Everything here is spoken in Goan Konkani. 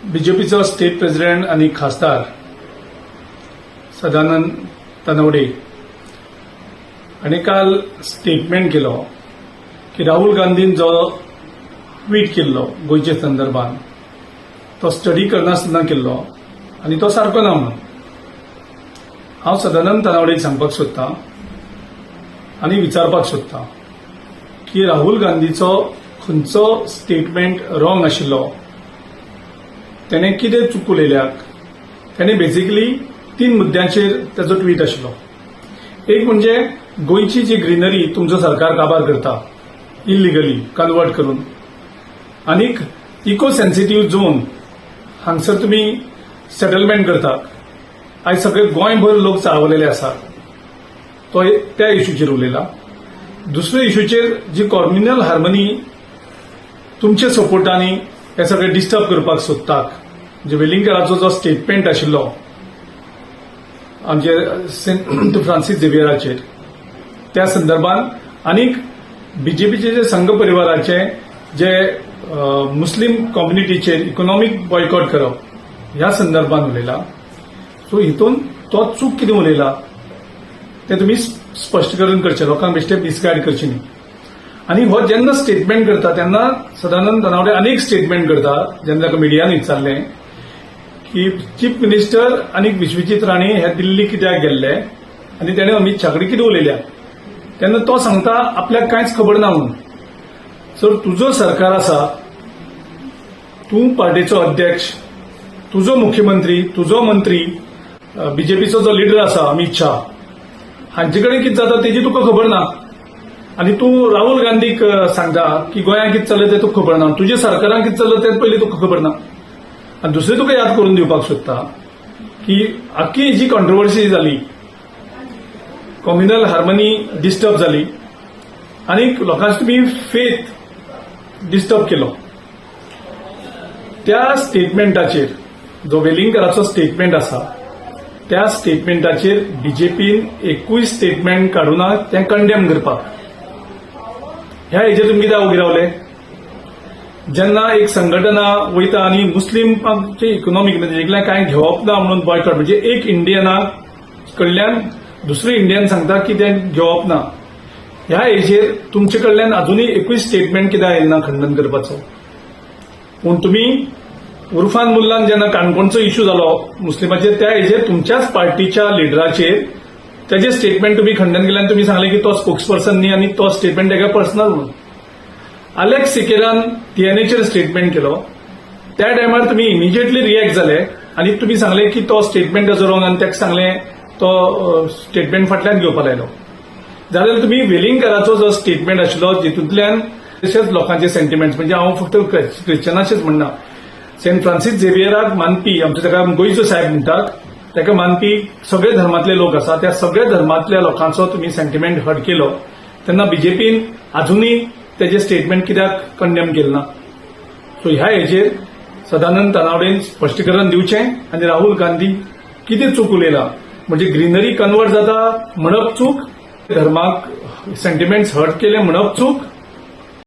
बीजेपीचो स्टेट प्रेसिडेंट आनी खासदार सदानंद तानावडे हांणी काल स्टेटमेंट केलो की राहुल गांधीन जो ट्वीट केल्लो गोंयच्या संदर्भात तो स्टडी करनासतना केल्लो आनी तो सारको ना म्हणून. हांव सदानंद तानावडेक सांगपाक सोदतां आनी विचारपाक सोदतां की राहुल गांधीचो खंयचो स्टेटमेंट रॉंग आशिल्लो, तेणें कितें चूक उलयल्याक? तेणें बेसिकली तीन मुद्द्यांचेर तेजो ट्वीट आशिल्लो. एक म्हणजे गोंयची जी ग्रिनरी तुमचो सरकार काबार करता इलिगली कन्वर्ट करून, आनीक इको सेन्सिटीव झोन हांगसर तुमी सेटलमेंट करतात. आयज सगळे गोंयभर लोक चाळवलेले आसात, तो त्या इशूचेर उलयला. दुसऱ्या इशूचेर जी कॉम्युनल हार्मनी तुमच्या सपोर्टांनी हे सगळे डिस्टर्ब करपाक सोदतात, म्हणजे वेलिंगकराचो जो स्टेटमेंट आशिल्लो आमचे सेंट फ्रांसीस झेवियराचेर त्या संदर्भात, आनीक बीजेपीचे जे संघ परिवाराचे जे मुस्लीम कम्युनिटीचेर इकॉनॉमीक बॉयकॉट करप ह्या संदर्भात उलयला. सो हितून तो चूक कितें उलयला तें तुमी स्पश्टीकरण करचें, लोकांक बेश्टे मिसगायड करचें न्ही. आनी हो जेन्ना स्टेटमेंट करता तेन्ना सदानंद तानावडे अनेक स्टेटमेंट करता. जेन्ना ताका मिडियान विचारलें की चीफ मिनिस्टर आनी विश्वजीत राणे हे दिल्ली कित्याक गेल्ले आनी तेणे अमीत शाह कडेन कितें उलयल्या, तेन्ना तो सांगता आपल्याक कांयच खबर ना म्हणून. सर, तुजो सरकार आसा, तूं पार्टीचो अध्यक्ष, तुजो मुख्यमंत्री, तुजो मंत्री, बीजेपीचो जो लिडर आसा अमीत शाह, हांचे कडेन कितें जाता तेजी तुका खबर ना आनी तूं राहुल गांधीक सांगता की गोंयांत कितें चल्लें तें तुका खबर ना. तुज्या सरकारान कितें चल्लां तें पयलीं तुका खबर ना. आनी दुसरें तुका याद करून दिवपाक सोदता की आख्खी जी कॉन्ट्रोवर्सी जाली, कॉम्युनल हार्मनी डिस्टर्ब जाली आनी लोकांची तुमी फेथ डिस्टर्ब केलो, त्या स्टेटमेंटाचेर, जो वेलिंगकराचो स्टेटमेंट आसा त्या स्टेटमेंटाचेर बीजेपीन एकूय स्टेटमेंट काडूना तें कंडेम करपाक. ह्या हेजेर तुमी कित्याक ओगी रावले? जेन्ना एक संघटना वयता आनी मुस्लिमांचे इकॉनॉमीक म्हणजे कांय घेवप ना म्हणून बॉयकॉट, म्हणजे एक इंडियना कडल्यान दुसरे इंडियन सांगता की तें घेवप ना, ह्या हेजेर तुमचे कडल्यान अजुनूय एकूय स्टेटमेंट कित्याक येयना खंडन करपाचो? पूण तुमी उर्फान मुल्लान जेन्ना काणकोणचो इश्यू जालो मुस्लिमाचेर, त्या हेजेर तुमच्याच पार्टीच्या लिडराचेर तेजे स्टेटमेंट तुमी खंडन केलें आनी तुमी सांगलें की तो स्पोक्स पर्सन न्ही आनी तो स्टेटमेंट तेका पर्सनल म्हणून. आलेक्स सिकेरान डीएनएचेर स्टेटमेंट केलो त्या टायमार तुमी इमिजिएटली रिएक्ट जाले आनी तुमी सांगलें की तो स्टेटमेंट ताजो रॉंग आनी ताका सांगलें तो स्टेटमेंट फाटल्यान घेवपा लायलो. जाल्यार तुमी वेलिंगकराचो जो स्टेटमेंट आशिल्लो जितूंतल्यान तशेंच लोकांचे सेंटिमेंट्स, म्हणजे हांव फक्त क्रिश्चनाचेच म्हणना, सेंट फ्रांसीस झेवियराक मानपी, आमचे ताका गोंयचो साहेब म्हणटात, ताका मानपी सगळे धर्मातले लोक आसा, त्या सगळ्या धर्मातल्या लोकांचो तुमी सेंटिमेंट हर्ट केलो तेन्ना बीजेपीन अजुनूय तेजे स्टेटमेंट कित्याक कंडेम केलें ना? सो ह्या हेजेर सदानंद तानावडेन स्पश्टीकरण दिवचें आनी राहुल गांधी कितें चूक उलयला, म्हणजे ग्रिनरी कन्वर्ट जाता म्हणप चूक, धर्माक सेंटिमेंट्स हर्ट केले म्हणप चूक.